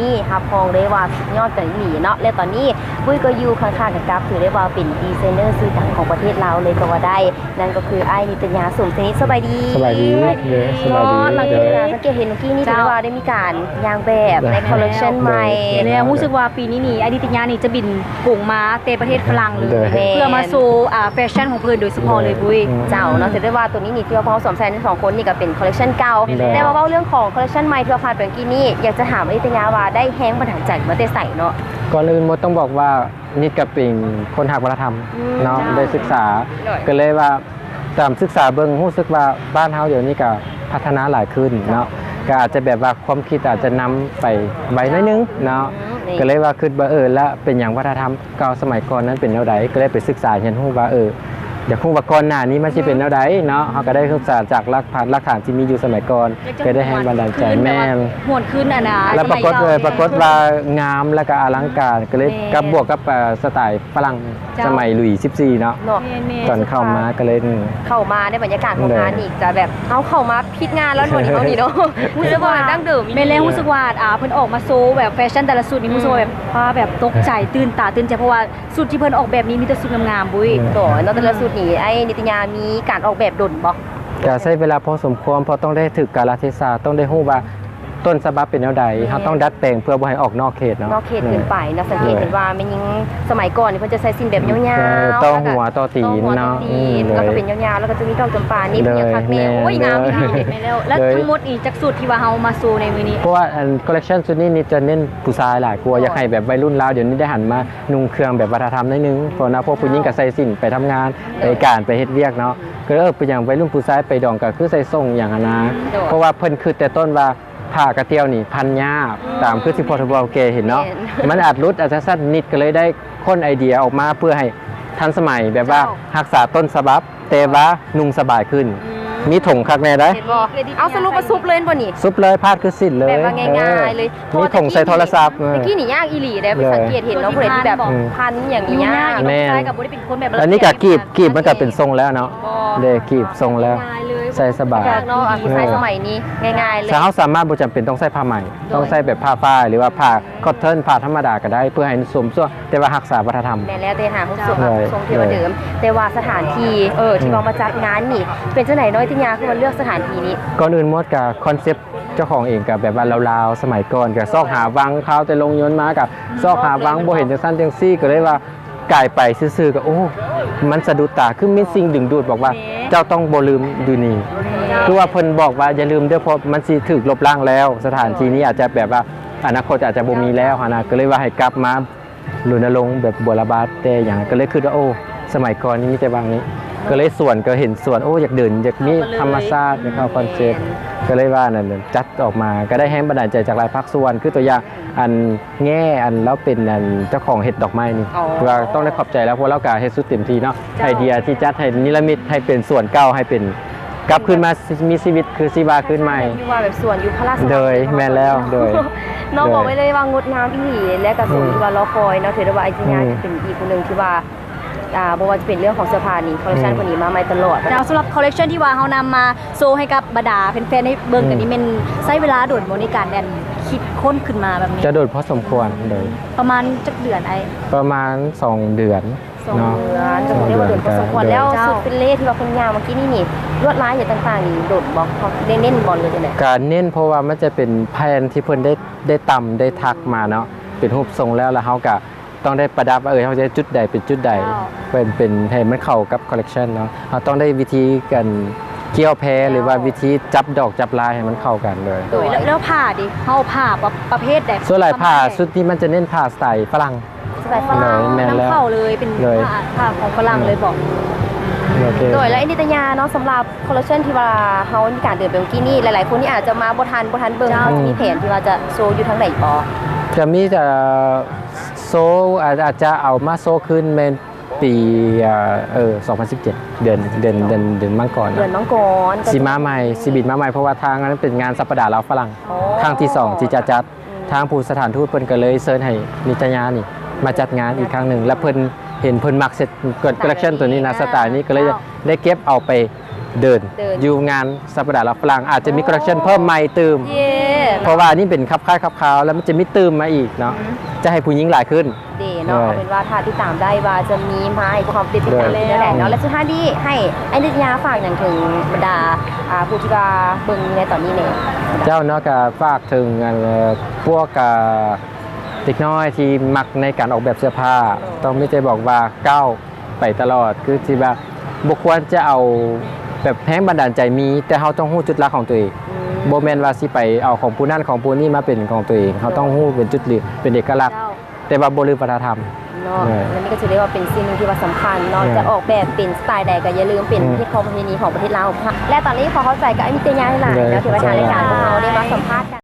ນີ້ຮັບຮອງໄດ້ວ່າສຸດຍອດກັນອີ່ຫຼີເນາະ ແລະ ຕອນນີ້ປຸ້ຍກໍຢູ່ຂ້າງໆກັນກັບ ຖືໄດ້ວ່າເປັນດີໄຊເນີຊື່ດັງຂອງປະເທດລາວເລີຍກໍວ່າໄດ້ ນັ້ນກໍຄືອ້າຍນິດຕະຍາ ສົມສະໜິດ. ສະບາຍດີ ສະບາຍດີເດີ ສະບາຍດີເນາະ. ຫຼັງຈາກທີ່ສັງເກດເຫັນມື້ກີ້ນີ້ ເຈົ້າ ຖືໄດ້ວ່າໄດ້ມີການຍ່າງແບບໃນ ໂດຍ ຄໍເລັກຊັນໃໝ່ ໂດຍ ແລ້ວຮູ້ສຶກວ່າປີນີ້ນີ້ ອ້າຍນິດຕະຍານີ້ຈະບິນກົງມາແຕ່ປະເທດຝຣັ່ງເລີຍ ໂດຍ ເພື່ອມາໂຊ ອ່າ ແຟຊັ່ນຂອງເພິ່ນໂດຍສະເພາະເລີຍ ໂດຍ ປຸ້ຍ ເຈົ້າເນາະ ອືມ ຖືໄດ້ວ່າໂຕນີ້ນີ້ທີ່ວ່າພວກເຮົາສວມໃສ່ທັງສອງຄົນນີ້ກໍເປັນຄໍເລັກຊັນເກົ່າ ແມ່ນແລ້ວ ແຕ່ວ່າເວົ້າເລື່ອງຂອງຄໍເລັກຊັນໃໝ່ທີ່ວ່າຜ່ານໄປເມື່ອກີ້ນີ້ ຢາກຈະຖາມອ້າຍນິດຕະຍາວ່າໄດ້ແຮງບັນດານໃຈມາແຕ່ໃສເນາະ? ກ່ອນອື່ນໝົດຕ້ອງບອກວ່ານິດກໍເປັນຄົນຮັກວັດທະນະທຳ ອືມ ເນາະ ເຈົ້າ ໄດ້ສຶກສາ ໂດຍ ກໍເລີຍວ່າຕາມສຶກສາເບິ່ງ ຮູ້ສຶກວ່າບ້ານເຮົາດຽວນີ້ກໍພັດທະນາຫຼາຍຂຶ້ນເນາະ ເຈົ້າ ກໍອາດຈະແບບວ່າຄວາມຄິດອາດຈະນຳໄປໄວໜ້ອຍໜຶ່ງເນາະ ອືມ ກໍເລີຍວ່າຄິດວ່າ ເອີ ລະເປັນຫຍັງວັດທະນະທຳ ເກົ່າສະໄໝກ່ອນນັ້ນເປັນແນວໃດ ກໍເລີຍໄປສຶກສາຮຽນຮູ້ວ່າ ເອີ ຢາກຮູ້ວ່າກ່ອນໜ້ານີ້ມັນຊິເປັນແນວໃດເນາະ ເຮົາກໍໄດ້ສຶກສາຈາກຫຼັກຖານ ຫຼັກຖານທີ່ມີຢູ່ສະໄໝກ່ອນ ຢາກຈະ ກໍໄດ້ແຮງບັນດານໃຈ ແມ່ນ ຫວນຄືນອັນນ່າ ລະປາກົດ ສະໄໝເກົ່າ ເອີ ປາກົດວ່າງາມ ແລ້ວກໍອະລັງການ ກໍເລີຍ ແມ່ນ ກັບບວກກັບ ເອີ ສະໄຕຝຣັ່ງ ເຈົ້າ ສະໄໝ Louis ສິບສີ່ ເນາະ ເນາະ ແມ່ນໆ ຕອນເຂົ້າມາກໍເລີຍ ເຂົ້າມາໃນບັນຍາກາດຂອງງານນີ້ ໂດຍ ຈະແບບ ເອົາ ເຂົ້າມາ ຜິດງານແລ້ວໜ່ວຍນີ້ເຮົານີ້ເນາະ ຮູ້ສຶກວ່າ ແມ່ນແລ້ວ ຮູ້ສຶກວ່າ ອ່າ ເພິ່ນອອກມາໂຊແບບແຟຊັ່ນແຕ່ລະຊຸດນີ້ ອືມ ຮູ້ສຶກວ່າແບບ ວ້າ ແບບຕົກໃຈຕື່ນຕາຕື່ນໃຈ ເພາະວ່າຊຸດທີ່ເພິ່ນອອກແບບນີ້ມີແຕ່ຊຸດງາມໆ ບຸ້ຍ ອືມ ໂດຍ ເນາະ ແຕ່ລະຊຸດນີ້ ອ້າຍນິດຕະຍາມີການອອກແບບດົນບໍ່? ກະໃຊ້ເວລາພໍສົມຄວນ ເພາະຕ້ອງໄດ້ຖືກກາລະເທສະ ຕ້ອງໄດ້ຮູ້ວ່າຕົ້ນສະບັບເປັນແນວໃດ ແມ່ນ ເຮົາຕ້ອງດັດແປງເພື່ອບໍ່ໃຫ້ອອກນອກເຂດເນາະ ນອກເຂດເກີນໄປເນາະ ສັງເກດເຫັນວ່າແມ່ຍິງສະໄໝກ່ອນນີ້ເພິ່ນຈະໃສ່ສິ້ນແບບຍາວໆ ເອີ ຕໍ່ຫົວຕໍ່ຕີນເນາະ ຕໍ່ຫົວຕໍ່ຕີນ ອືມ ແລ້ວກໍເປັນຍາວໆ ແລ້ວກໍຈະມີດອກຈຳປາ ນີ້ເປັນຫຍັງຄັກແນ່ ໂອ້ຍ ງາມອີ່ຫຼີ ແມ່ນແລ້ວ ແລ້ວທັງໝົດນີ້ຈັກຊຸດທີ່ວ່າເຮົາມາໂຊໃນມື້ນີ້? ເພາະວ່າອັນຄໍເລັກຊັນຊຸດນີ້ນີ້ຈະເນັ້ນຜູ້ຊາຍຫຼາຍກວ່າ ໂດຍ ຢາກໃຫ້ແບບໄວລຸ້ນລາວດຽວນີ້ໄດ້ຫັນມານຸ່ງເຄື່ອງແບບວັດທະນະທຳໜ້ອຍໜຶ່ງ ເພາະວ່າພວກຜູ້ຍິງກໍໃສ່ສິ້ນໄປທຳງານ ໄປການ ໄປເຮັດວຽກເນາະ ກໍເລີຍເປັນຫຍັງໄວລຸ້ນຜູ້ຊາຍໄປດອງກໍຄືໃສ່ໂສ້ງຫຍັງຫັ້ນນະ ໂດຍ ເພາະວ່າເພິ່ນຄິດແຕ່ຕົ້ນວ່າ ຜ້າກະຕ່ຽວນີ້ພັນຍາກ ອືມ ຕາມຄືທີ່ພໍ່ເຖົ້າແກ່ເຫັນເນາະ ແມ່ນ ມັນອາດຫຼຸດ ອາດຈະສັ້ນນິດ ກໍເລີຍໄດ້ຄົ້ນໄອເດຍອອກມາເພື່ອໃຫ້ທັນສະໄໝ ແບບວ່າ ເຈົ້າ ຮັກສາຕົ້ນສະບັບ ແຕ່ວ່ານຸ່ງສະບາຍຂຶ້ນ ອືມ ມີຖົງຄັກແນ່ໃດ໋ ເຫັນບໍ່? ເອົາ ສະຫຼຸບວ່າຊຸບເລີຍແມ່ນບໍ່ນີ້? ຊຸບເລີຍ ພາດຄືສິ້ນເລີຍ ແບບວ່າງ່າຍໆເລີຍ ເອີ ມີຖົງໃສ່ໂທລະສັບ ແຕ່ກີ້ນີ້ ເອີ ແຕ່ກີ້ນີ້ຍາກອີ່ຫຼີເດ້ ເລີຍ ສັງເກດເຫັນເນາະ ຜູ້ໃດທີ່ແບບ ອືມ ພັນຫຍັງນີ້ຍາກ ແມ່ນ ຜູ້ຊາຍກໍບໍ່ໄດ້ເປັນຄົນແບບ ອັນນີ້ກໍກີບ ລະອຽດ ກີບມັນກໍເປັນຊົງແລ້ວເນາະ ເລີຍ ກີບຊົງແລ້ວ ງ່າຍເລີຍ ໃສ່ສະບາຍ ເນາະ ຜູ້ຊາຍສະໄໝນີ້ງ່າຍໆເລີຍ ຖ້າເຮົາສາມາດບໍ່ຈຳເປັນຕ້ອງໃສ່ຜ້າໄໝ ໂດຍ ຕ້ອງໃສ່ແບບຜ້າຝ້າຍ ຫຼືວ່າຜ້າຄອດເທິນ ຜ້າທຳມະດາກໍໄດ້ ເພື່ອໃຫ້ມັນສົມສ່ວນ ແຕ່ວ່າຮັກສາວັດທະນະທຳ ແມ່ນແລ້ວ ແຕ່ຫາຮູບສົມ ເຈົ້າ ຊົງທີ່ວ່າເດີມ ແຕ່ວ່າສະຖານທີ່ ເອີ ທີ່ ອືມ ວ່າມາຈັດງານນີ້ ເປັນຈັ່ງໃດເນາະ ຕິຍາ ຄືວ່າເລືອກສະຖານທີ່ນີ້? ກ່ອນອື່ນໝົດກໍຄອນເຊັບເຈົ້າຂອງເອງກໍແບບວ່າລາວໆ ສະໄໝກ່ອນ ກໍຊອກຫາວັງ ຂ່າວແຕ່ລົງຍົນມາກໍຊອກຫາວັງ ບໍ່ເຫັນຈັ່ງຊັ້ນຈັ່ງຊີ້ ກໍເລີຍວ່າ ກາຍໄປຊື່ໆ ກໍ ໂອ້ ມັນສະດຸດຕາ ຄືມີສິ່ງດຶງດູດບອກວ່າ ເຈົ້າຕ້ອງບໍ່ລືມຢູ່ນີ້ ຄືວ່າເພິ່ນບອກວ່າຢ່າລືມເດີ ເພາະມັນຊິຖືກລົບລ້າງແລ້ວ ສະຖານທີ່ນີ້ອາດຈະແບບວ່າ ອະນາຄົດອາດຈະບໍ່ມີແລ້ວຫັ້ນນະ ກໍເລີຍວ່າໃຫ້ກັບມາ ລົນນະລົງແບບບົວລະບາດແຕ່ຫຍັງ ກໍເລີຍຄິດວ່າ ໂອ້ ສະໄໝກ່ອນນີ້ມີແຕ່ວັງນີ້ ກໍເລີຍສວນ ກໍເຫັນສວນ ໂອ້ ຢາກເດີນ ຢາກມີທຳມະຊາດ ຢາກເຂົ້າຄອນເຊັບ ກໍເລີຍວ່ານັ້ນ ຈັດອອກມາ ກໍໄດ້ແຮງບັນດານໃຈຈາກຫຼາຍພາກສ່ວນ ຄືຕົວຢ່າງ ອັນແງ່ ອັນລາວເປັນ ອັນເຈົ້າຂອງເຮັດດອກໄມ້ນີ້ ອໍ ວ່າຕ້ອງໄດ້ຂອບໃຈລາວ ເພາະລາວກໍເຮັດສຸດເຕັມທີ່ເນາະ ເຈົ້າ ໄອເດຍທີ່ຈັດໃຫ້ນິລະມິດໃຫ້ເປັນສວນເກົ່າ ໃຫ້ເປັນ ກັບຄືນມາມີຊີວິດຄືຊີວາຄືນໃໝ່ ຄືວ່າແບບສວນຢູ່ພະລາຊະວັງ ໂດຍ ແມ່ນແລ້ວ ໂດຍ ເນາະ ໂດຍ ບອກໄວ້ເລີຍວ່າງົດງາມອີ່ຫຼີ ແລະກໍສົມ ອືມ ທີ່ວ່າລໍຄອຍເນາະ ຖືໄດ້ວ່າອ້າຍຕິຍາ ອືມ ເປັນອີກຜູ້ໜຶ່ງທີ່ວ່າ ອ່າ ບໍ່ວ່າຈະເປັນເລື່ອງຂອງເສື້ອຜ້ານີ້ ຄໍເລັກຊັນ ອືມ ພວກນີ້ມາໃໝ່ຕະຫຼອດ ແລ້ວສຳລັບຄໍເລັກຊັນທີ່ວ່າເຮົານຳມາໂຊໃຫ້ກັບບັນດາແຟນໆໄດ້ເບິ່ງກັນນີ້ ອືມ ແມ່ນໃຊ້ເວລາດົນບໍ່ໃນການ ອັນ ຄິດຄົ້ນຂຶ້ນມາແບບນີ້? ຈະດົນພໍສົມຄວນ ໂດຍ ປະມານຈັກເດືອນອ້າຍ? ປະມານສອງເດືອນ ສອງເດືອນ ເນາະ ກໍຖືວ່າດົນພໍສົມຄວນແລ້ວ ເຈົ້າ ຊຸດເປັນເລທີ່ວ່າເພິ່ນຍ່າງເມື່ອກີ້ນີ້ນີ້ ລວດລາຍຫຍັງຕ່າງໆນີ້ດົນບໍ່? ເຮົາໄດ້ເນັ້ນບໍ່ ຫຼືວ່າຈັ່ງໃດ? ກະເນັ້ນ ເພາະວ່າມັນຈະເປັນແຜ່ນທີ່ເພິ່ນໄດ້ ໄດ້ຕຳໄດ້ຖັກມາເນາະ ເປັນຮູບຊົງແລ້ວ ແລ້ວເຮົາກະຕ້ອງໄດ້ປະດັບວ່າ ເອີ ເຮົາຈະເຮັດຈຸດໃດເປັນຈຸດໃດ ເຈົ້າ ເປັນ ເປັນໃຫ້ມັນເຂົ້າກັບຄໍເລັກຊັນເນາະ ເຮົາຕ້ອງໄດ້ວິທີການກ່ຽວແພ ເຈົ້າ ຫຼືວ່າວິທີຈັບດອກຈັບລາຍໃຫ້ມັນເຂົ້າກັນ ໂດຍ ໂດຍ ແລ້ວ ແລ້ວຜ້າເດ ເຮົາເອົາຜ້າປະ ປະເພດໃດ? ສ່ວນຫຼາຍຜ້າຊຸດນີ້ມັນຈະເນັ້ນຜ້າສະໄຕຝຣັ່ງ ສະໄຕຝຣັ່ງ ໂດຍ ແມ່ນແລ້ວ ນຳເຂົ້າເລີຍ ເປັນ ໂດຍ ຜ້າ ຜ້າຂອງຝຣັ່ງເລີຍບໍ? ໂອເຄ ໂດຍ ແລະ ນິດຕະຍາເນາະ ສຳລັບຄໍເລັກຊັນທີ່ວ່າເຮົາມີການເດີນໄປເມື່ອກີ້ນີ້ ຫຼາຍໆຄົນນີ້ອາດຈະມາບໍ່ທັນ ບໍ່ທັນເບິ່ງ ເຈົ້າ ເຮົາຈະມີແຜນທີ່ວ່າຈະໂຊຢູ່ທາງໃດບໍ່? ຈະມີ ເອີ ໂຊ ອາດ ອາດຈະເອົາມາໂຊຄືນແມ່ນປີ ເອີ ສອງພັນສິບເຈັດ ເດືອນ ເດືອນ ເດືອນ ເດືອນມັງກອນ ເດືອນມັງກອນ ຊິມາໃໝ່ ຊິບິນມາໃໝ່ ເພາະວ່າທາງນັ້ນເປັນງານສັບປະດາລາວຝຣັ່ງ ອໍ ຄັ້ງທີສອງທີ່ຈະຈັດ ອືມ ທາງຜູ້ສະຖານທູດເພິ່ນກໍເລີຍເຊີນໃຫ້ນິດຕະຍານີ້ມາຈັດງານອີກຄັ້ງໜຶ່ງ ແລ້ວເພິ່ນເຫັນເພິ່ນມັກເຊັດ ໂດຍ ຄໍເລັກຊັນໂຕນີ້ນະ ສະໄຕນີ້ ກໍເລີຍ ເຈົ້າ ໄດ້ເກັບເອົາໄປເດີນ ເດີນ ຢູ່ງານສັບປະດາລາວຝຣັ່ງ ອາດຈະມີ ອໍ ຄໍເລັກຊັນເພີ່ມໃໝ່ຕື່ມ ເຢ້ ເພາະວ່າອັນນີ້ເປັນຂັບຄ້າຍຂັບຄາວ ແລ້ວມັນຈະມີຕື່ມມາອີກເນາະ ອືມ ຈະໃຫ້ຜູ້ຍິງຫຼາຍຂຶ້ນ ເດ້ເນາະ ໂດຍ ເອົາເປັນວ່າຖ້າຕິດຕາມໄດ້ວ່າຈະມີມາໃຫ້ພວກເຮົາໄດ້ຕິດຕາມ ໂດຍ ຢູ່ແລ້ວແຫຼະເນາະ ແລະສຸດທ້າຍນີ້ໃຫ້ອ້າຍນິດຍາຝາກຫຍັງເຖິງບັນດາ ອ່າ ຜູ້ທີ່ວ່າເບິ່ງຢູ່ໃນຕອນນີ້ແດ່? ເຈົ້າເນາະ ກະຝາກເຖິງ ອັນ ພວກ ອ່າ ເດັກນ້ອຍທີ່ມັກໃນການອອກແບບເສື້ອຜ້າ ຕ້ອງມີແຕ່ບອກວ່າກ້າວໄປຕະຫຼອດ ຄືຊິວ່າບໍ່ຄວນຈະເອົາແບບແຮງບັນດານໃຈມີ ແຕ່ເຮົາຕ້ອງຮູ້ຈຸດຫຼັກຂອງຕົວເອງ ອືມ ບໍ່ແມ່ນວ່າຊິໄປເອົາຂອງຜູ້ນັ້ນຂອງຜູ້ນີ້ມາເປັນຂອງຕົວເອງ ເຮົາຕ້ອງຮູ້ເປັນຈຸດເປັນເອກະລັກ ເຈົ້າ ແຕ່ວ່າບໍ່ລືມວັດທະນະທຳ ເນາະ ເອີ ອັນນີ້ກໍຖືໄດ້ວ່າເປັນສິ່ງໜຶ່ງທີ່ວ່າສຳຄັນເນາະ ເອີ ຈະອອກແບບເປັນສະໄຕໃດກໍຢ່າລືມເປັນ ເອີ ຮີດຄອງປະເພນີຂອງປະເທດລາວ ແລະຕອນນີ້ຂໍຂອບໃຈກັບອ້າຍມິດເຕຍາຫຼາຍໆເນາະ ເອີ ທີ່ວ່າທາງລາຍການຂອງເຮົາໄດ້ມາສຳພາດກັນ.